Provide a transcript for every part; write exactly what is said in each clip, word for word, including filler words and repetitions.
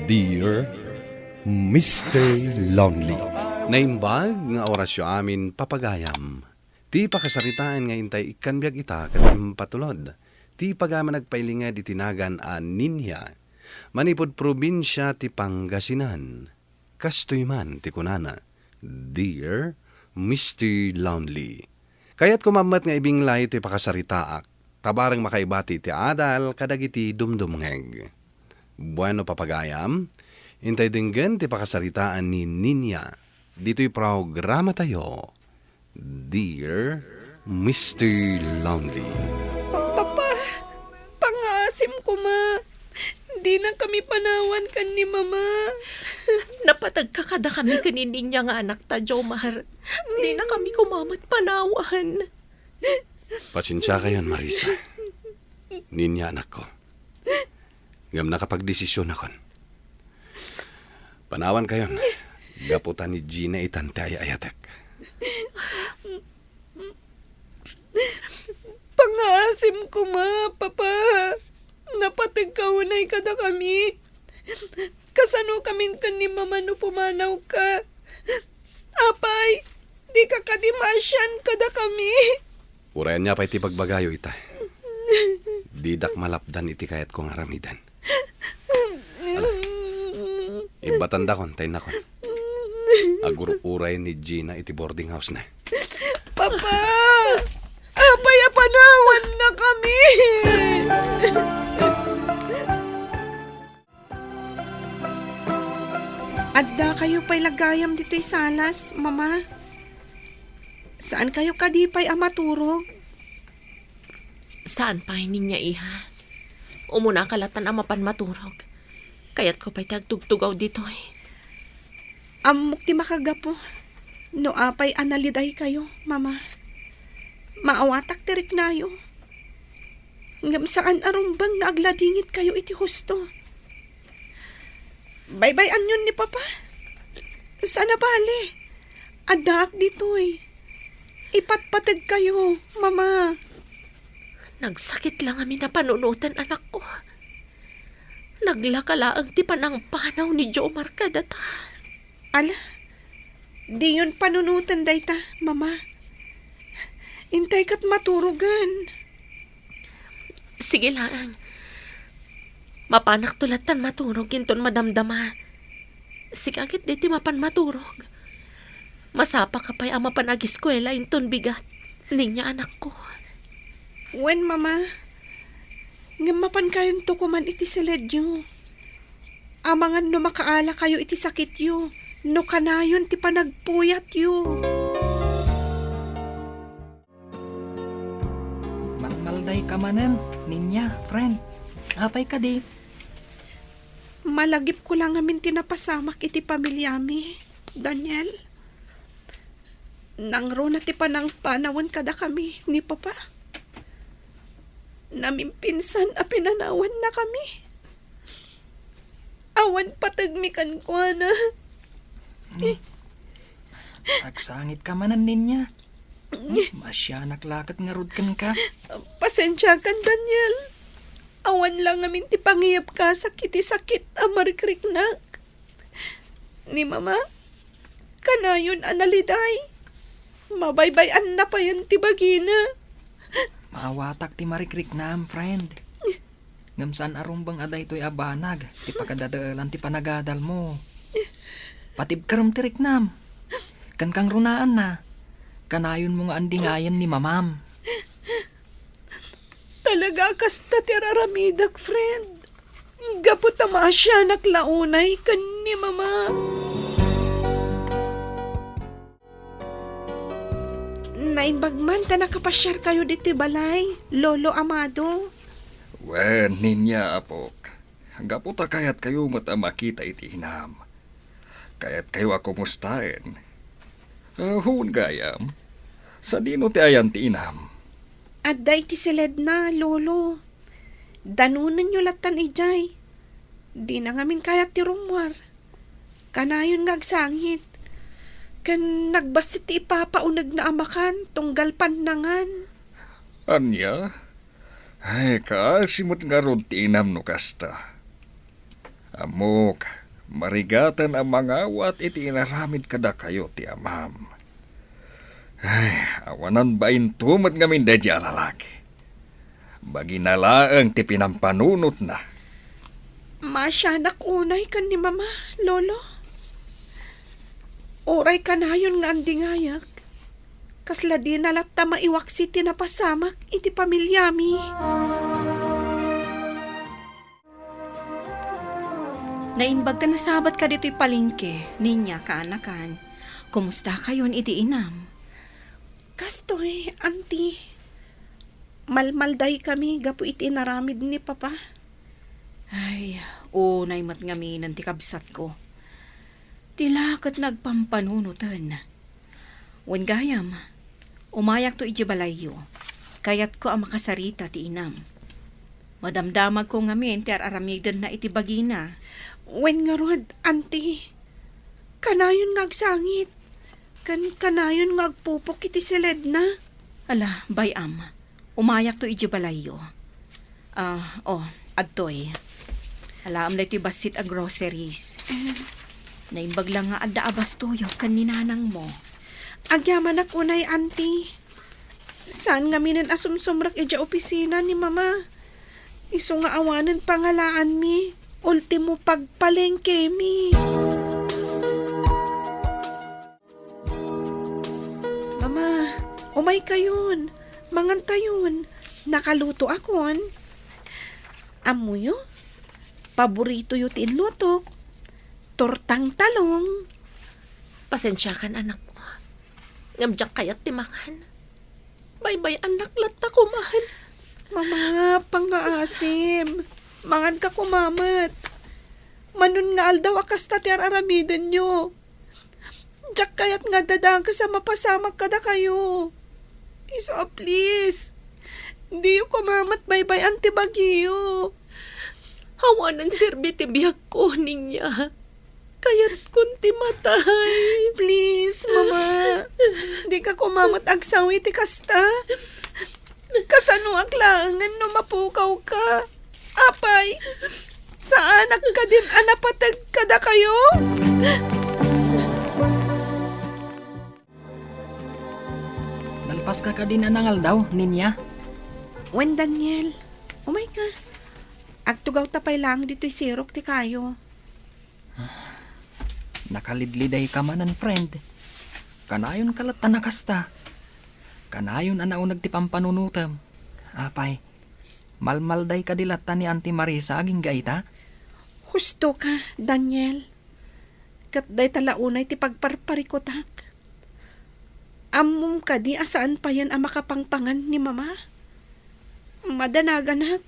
Dear Mister Lonely. Naimbag nga orasyo amin, papagayam. Ti pakasaritaan nga intay ikkan biag ita ket impatulod ti pagayam a nagpailinged iti nagan a Niña, manipud probinsia ti Pangasinan. Kastoy man ti kunana, "Dear Mister Lonely." Kayatko met nga ibinglay ti pakasaritaak, ta bareng makaibati ti adal kadagiti dumdumngeg. Bueno, papagayam, intay denggen ti pakasaritaan ni Niña ditoy programatayo, Dear Mister Lonely. Papa, pangaasim koma. Dina kami panawan ken ni Mama. Napateg ka kada kami ken ni Niña nga anakta, Jomar. Dina kami koma met panawan. Pasensiakayon, Marisa. Niña, anakko. Ngem nakapagdesisionakon. Panawankayon, gapu ta ni Gina itan ti ay-ayatek. Pangaasim koma, Papa. Napateg ka unay kadakami. Kasano kamin ken ni Mama no pumanawka? Apay, dika kadi maasian kadakami? Uray ania pay ti bagbagayo ita, didak malapdan iti kayatko nga aramiden. Ala, ibbatandakon ta innakon. Agur-uray ni Gina iti boarding house na. Papa! Apay a panawannakami? Addakayo pay la gayam ditoy salas, Mama. Saankayo kadi pay a maturog? Saan pay, Niña, iha. Umunaka latan a mapan maturog. Kayatko pay ti agtugtugaw ditoy. Ammok ti makagapu no apay a nalidaykayo, Mama. Maawatak ti riknayo. Ngem saan a rumbeng nga agladingitkayo iti husto. Baybay-anyon ni Papa. Saan a bale. Addaak ditoy. Ipatpategkayo, Mama. Nagsakit la ngamin a panunoten, anakko. Naglaka laeng ti panangpanaw ni Jomar kadata. Ala, diyon panunoten dayta, Mama. Intay ket maturogen. Sige laeng. Mapanakto lattan maturog inton madamdama. Sika ket dita mapan maturog. Masapaka pay a mapan agiskuela inton bigat, Niña, anakko. Wen, Mama. Ngem mapankayonto koman iti siledyo. Amangan no makaalakayo iti sakityo, no kanayon ti panagpuyatyo. Mangmaldayka manen, Niña, friend. Apay kadi? Malagipko la ngamin ti napasamak iti pamiliami, Daniel. Nangruna ti panangpanawen kadakami ni Papa. Namimpinsan a pinanawannakami. Awan pategmi kenkuana. Hmm. Agsangitka manen, Niña. Hmm, maasianak la ket ngarud kenka. Pasensiakan, Daniel. Awan la ngamin ti pangiyebkasak iti sakit a marikriknak. Ni Mama, kanayon a naliday. Mabaybay-anna payen ti bagina. Maawatak ti marikriknam, friend. Ngem saan a rumbeng a daytoy a banag ti pakadadaelan ti panagadalmo. Patibkerem ti riknam. Ken kangrunaanna, kanayonmo nga andingayen ni Mamam. Talaga a kasta ti ar-aramidek, friend. Gapu ta maasianak la unay ken ni Mama. Naimbag man ta nakapasiarkayo ditoy balay, Lolo Amado. Wen, Niña, apok. Gapu ta kayatkayo met a makita iti inam. Kayatkayo a kumustaen. Ah, huon gayam. Sadino ti ayan ti inam? Adda iti siledna, Lolo. Danonenyo lattan idiay. Dina ngamin kayat ti rummuar. Kanayon nga agsangit. Ken nagbassit ti ipapaunegna a makan tunggal pannangan. Ania? Ay, kaasi met ngarud ti inam no kasta. Ammok, marigaten a mangawat iti inaramid kadakayo ti amam. Ay, awanan bainto met ngamin daydiay a lalaki. Bagina laeng ti pinampanunotna. Maasianak unay ken ni Mama, Lolo. Uray kanayon nga andingayek, kasla dina latta maiwaksi ti napasamak iti pamiliami. Naimbag ta nasabatka ditoy palengke, Ninya, kaanakan. Kumustakayon iti inam? Kastoy, Auntie. Malmaldaykami gapu iti inaramid ni Papa. Ay, unay met ngaminen ti kabsatko. Ti la ket nagpampanunoten. Wen gayam, umayakto idiay balayyo. Kayatko a makasarita ti inam. Madamdamagko ngamin ti ar-aramidenna iti bagina. Wen ngarud, Auntie, kanayon nga agsangit, ken kanayon nga agpupok iti siledna. Ala, bay-am. Umayakto idiay balayyo. Ah, oh, adtoy. Alaem daytoy bassit a groceries. Eh. Naimbag la nga adda a bastuyok ken ni nanangmo. Agyamanak unay, Auntie. Saan ngaminen a sumsumrek idiay opisina ni Mama. Isu nga awanen pangalaanmi, ultimo pagpalengkemi. Mama, umaykayon. Mangantayon. Nakalutoakon. Ammoyo? Paboritoyo ti inlutok. Tortang talong. Pasensiakan, anakko. Ngem diak kayat ti mangan. Baybay-annak latta koman. Mama, pangngaasim. Manganka koma met. Mano nga aldaw a kasta ti ar-aramidenyo. Diak kayat nga adda dakes a mapasamak kadakayo. Isu a, please. Diyo koma met baybay-an ti bagiyo. Awanen serbi ti biagko, Ninya. Kayatkon ti matay. Please, Mama. Dika koma met agsawi ti kasta. Kasanoak laengen no mapukawka? Apay, saanak kadin a napateg kadakayo? Nalpaska kadin a nangaldaw, Ninya? Wen, Daniel, umayka. Agtugawta pay laeng ditoy sirok ti kayo. Nakalidlidayka manen, friend. Kanayonka latta a kasta. Kanayon a nauneg ti pampanunotem. Apay, malmalday kadi latta ni Auntie Marisa agingga ita? Hustoka, Daniel. Ket dayta la unay ti pagparparikutak. Ammom kadi a saan payen a makapangpangan ni Mama? Madanaganak.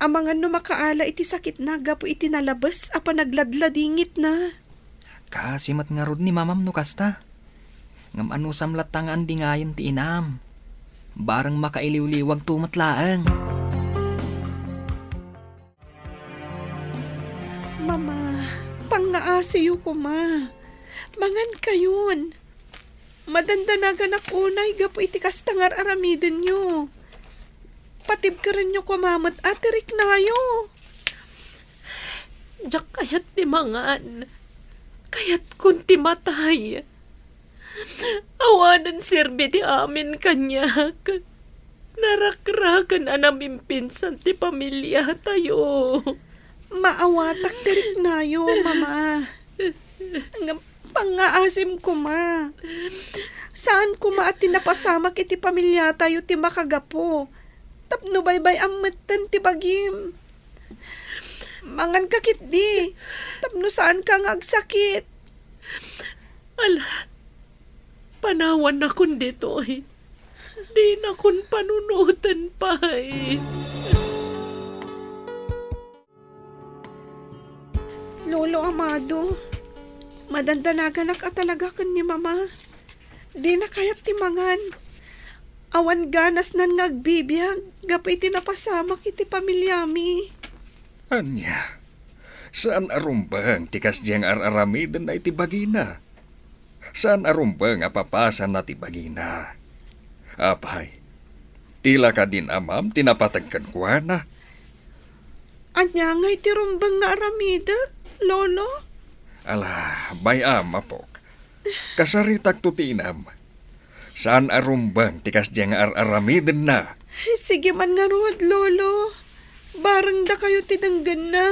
Amangan no makaala iti sakitna gapu iti nalabes a panagladladingitna. Kaasi met ngarud ni Mamam no kasta. Ngem anusam latta nga andingayen ti inam. Bareng makailiwliwagto met laeng. Mama, pangngaasiyo koma. Mangankayon. Madandanaganak unay gapu iti kasta nga ar-aramidenyo. Patibkerenyo koma met a ti riknayo. Diak kayat ti mangan. Kayatkon ti matay. Awanen serbi ti amin kaniak. Narakraken a namimpinsan ti pamiliatayo. Maawatak ti riknayo, Mama. Ngem pangngaasim koma. Saan koma a ti napasamak iti pamiliatayo ti makagapu tapno baybay-am metten ti bagim. Manganka ketdi tapno saanka nga agsakit. Ala, panawannakon ditoy. Dinakon panunoten pay. Lolo Amado, madandanaganak a talaga ken ni Mama. Dina kayat ti mangan. Awan ganasnan nga agbibiag gapu iti napasamak iti pamiliami. Ania, saan a rumbeng ti kasdiay nga ar-aramidenna iti bagina. Saan a rumbeng a papasanna ti bagina. Apay, ti la kadin amam ti napateg kenkuana? Ania ngay ti rumbeng nga aramidek, Lolo? Ala, bay-am, apok. Kasaritakto ti inam. Saan a rumbeng ti kasdiay nga ar-aramidenna. Sige man ngarud, Lolo. Bareng dakayo ti denggenna.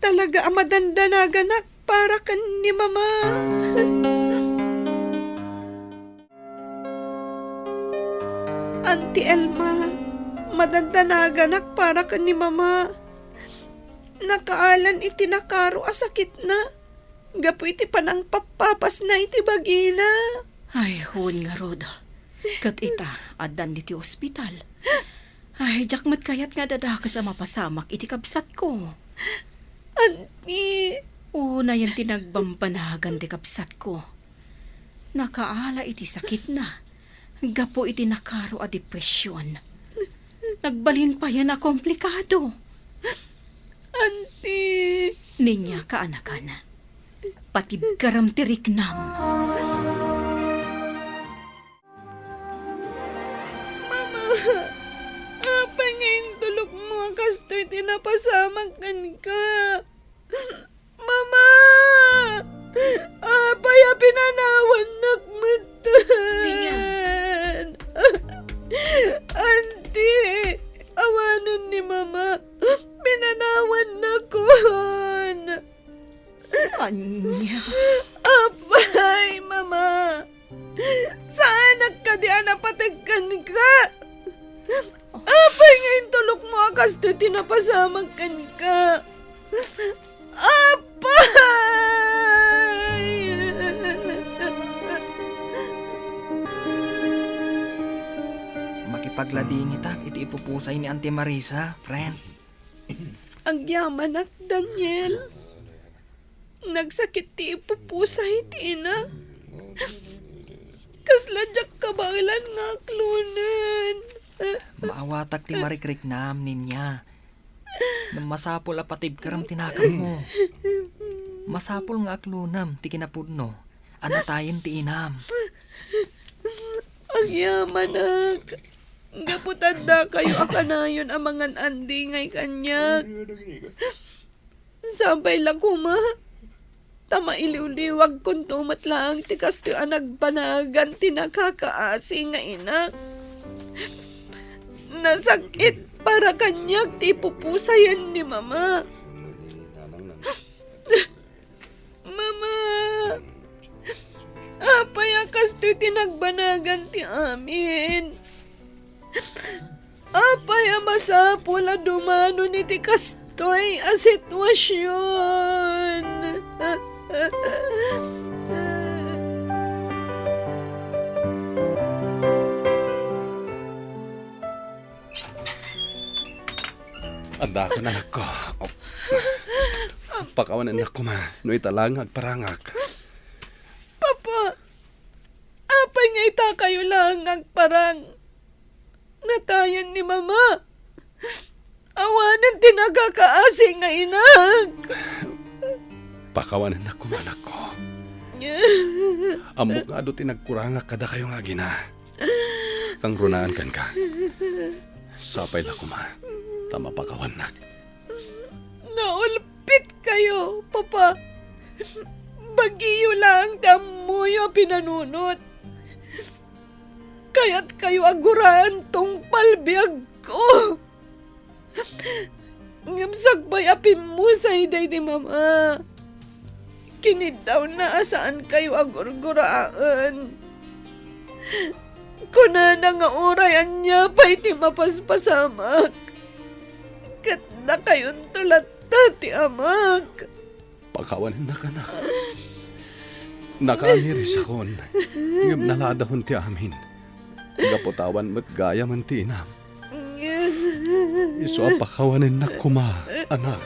Talaga a madandanaganak para ken ni Mama. Auntie Elma, madandanaganak para ken ni Mama. Nakaalan iti nakaro a sakitna gapu iti panangpappapasna iti bagina. Ay, wen ngarud. Ket ita, addan ditoy ospital. Ay, diak met kayat nga adadakes a mapasamak iti kabsatko. Auntie. Unayen ti nagbambanagan ti kabsatko. Nakaala iti sakitna gapu iti nakaro a depression. Nagbalin payen a komplikado. Auntie. Ninia, kaanakan, patibkerem ti riknam. Mama, apay nga intulokmo a kastoy ti napasamak kenka? Mama! Apay a pinanawannak metten? Auntie, awanen ni Mama. Pinanawannakon. Ania? Apay, Mama! Saanak kadi a napateg kenka? Apay nga intulokmo a kastoy ti napasamak kenka? Apay! Makipagladingitak iti ipupusay ni Auntie Marisa, friend. Agyamanak, Daniel. Nagsakit ti ipupusay ti inak. Kasla diak kabaelan nga aklonen. Maawatak ti marikriknam, Ninia. Ngem masapul a patibkerem ti nakemmo. Masapul nga aklonem ti kinapudno a natayen ti inam. Agyamanak, gapu ta addakayo a kanayon a mangan-andi ngay kaniak. Sapay la koma, ta mailiwliwagkonto met laeng ti kastoy a nagbanagan ti nakakaasi nga inak. Nasakit para kaniak ti ipupusayen ni Mama. Mama, apay a kastoy ti nagbanagan ti amin? Apay a masapul a dumanon iti kastoy a sitwasion? Adda ko, anakko. Oh. Pakawanennak koma no ita laeng nga agparangak. Papa, apay nga itakayo laeng nga agparang? Natayen ni Mama. Awanen ti nakakaasi nga inak. Pakawanennak koma, anakko. Ammok nga adu ti nagkurangak kadakayo nga agina. Kangrunaan kenka. Sapay la koma, ta mapakawannak. Naulpit kayo, Papa. Bagiyo laeng ti ammoyo a pinanunot. Kayat kayo a guraan tungpal biagko. Ngem sakbay a pimmusay daydi Mama, kiniddawna a saan kayo a gurguraen. Kunana nga uray ania pay ti mapaspasamak, ket dakayonto latta ti amak. Pakawanennak, anak. Nakaamirisakon, ngem naladakon ti amin. Gapu ta awan met gayamen ti inam. Isu a pakawanennak koma, anak.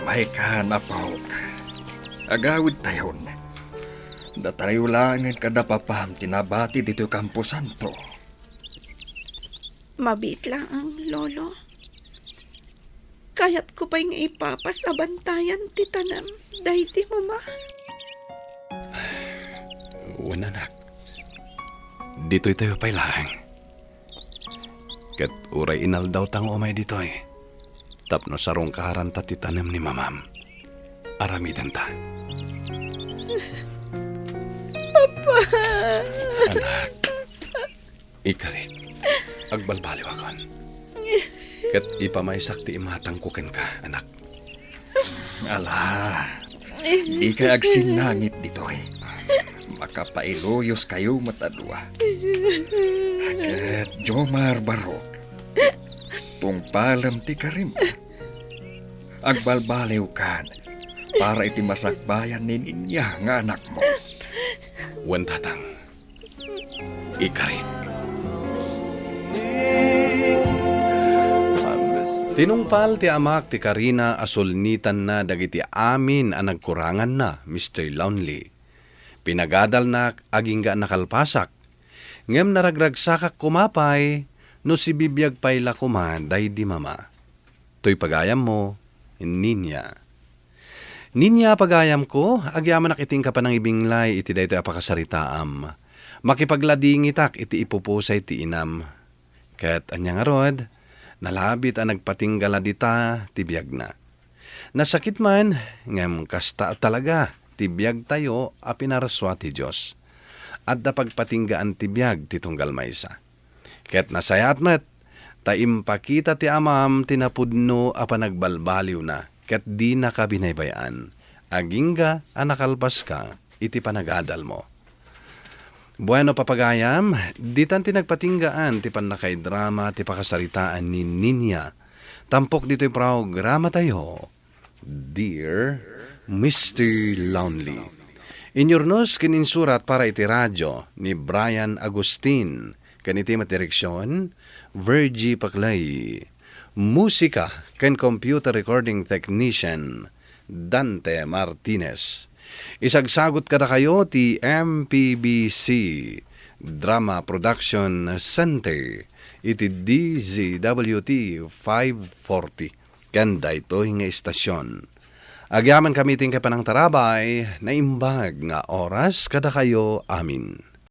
Maykan, apok. Agawidtayon. Datayo laengen kada papam ti nabati ditoy kamposanto. Mabiit laeng, Lolo. Kayatko pay nga ipapas a bantayan ti tanem daydi Mama. Wen, anak. Ditoytayo pay laeng. Ket uray inaldawta nga umay ditoy, tapno sarungkaranta ti tanem ni mamam. Aramidenta. Papa! Anak, ikarik, agbalbaliwakon. Ket ipamaysak ti imatangko kenka, anak. Ala, dikay agsinnangit ditoy. Makapailuyos kayo met a dua. Ket Jomar Barok, tungpalem ti karim. Agbalbaliwkan para iti masakbayan ni Ninia nga anakmo. Wen, tatang, ikarik. Tinungpal ti amak ti karina a sulnitanna dagiti amin a nagkuranganna, Mister Lonely. Pinagadalnak agingga a nakalpasak, ngem naragragsakak koma pay no sibibiag pay la koma daydi mama. Toy pagayammo, Ninia. Ninia, pagayamko, agyamanak iti inka panangibinglay iti daytoy a pakasaritaam. Makipagladingitak iti ipupusay ti inam. Ket ania ngarud, nalabit a nagpatingga la dita ti biagna. Nasakit man, ngem kasta talaga ti biagtayo a pinarsua ti Dios. Adda pagpatinggaan ti tunggal maysa. Ket nasayaat met, ta impakita ti amam ti napudno a panagbalbaliwna, ket dinaka binaybay-an. Agingga a nakalpaska iti panagadalmo. Bueno, papagayam, ditan ti nagpatinggaan ti pannakaidrama ti pakasaritaan ni Ninia. Tampok ditoy programatayo, Dear Mister Lonely. Inyurnos ken insurat para iti radio ni Brian Agustin, ken iti met direksion, Virgie Paclay. Musika ken computer recording technician, Dante Martinez. Isagsagot kadakayo ti M P B C Drama Production Center iti D Z W T five forty ken daytoy nga istasyon. Agyamankami ti panangtarabay, naimbag nga oras kadakayo amin.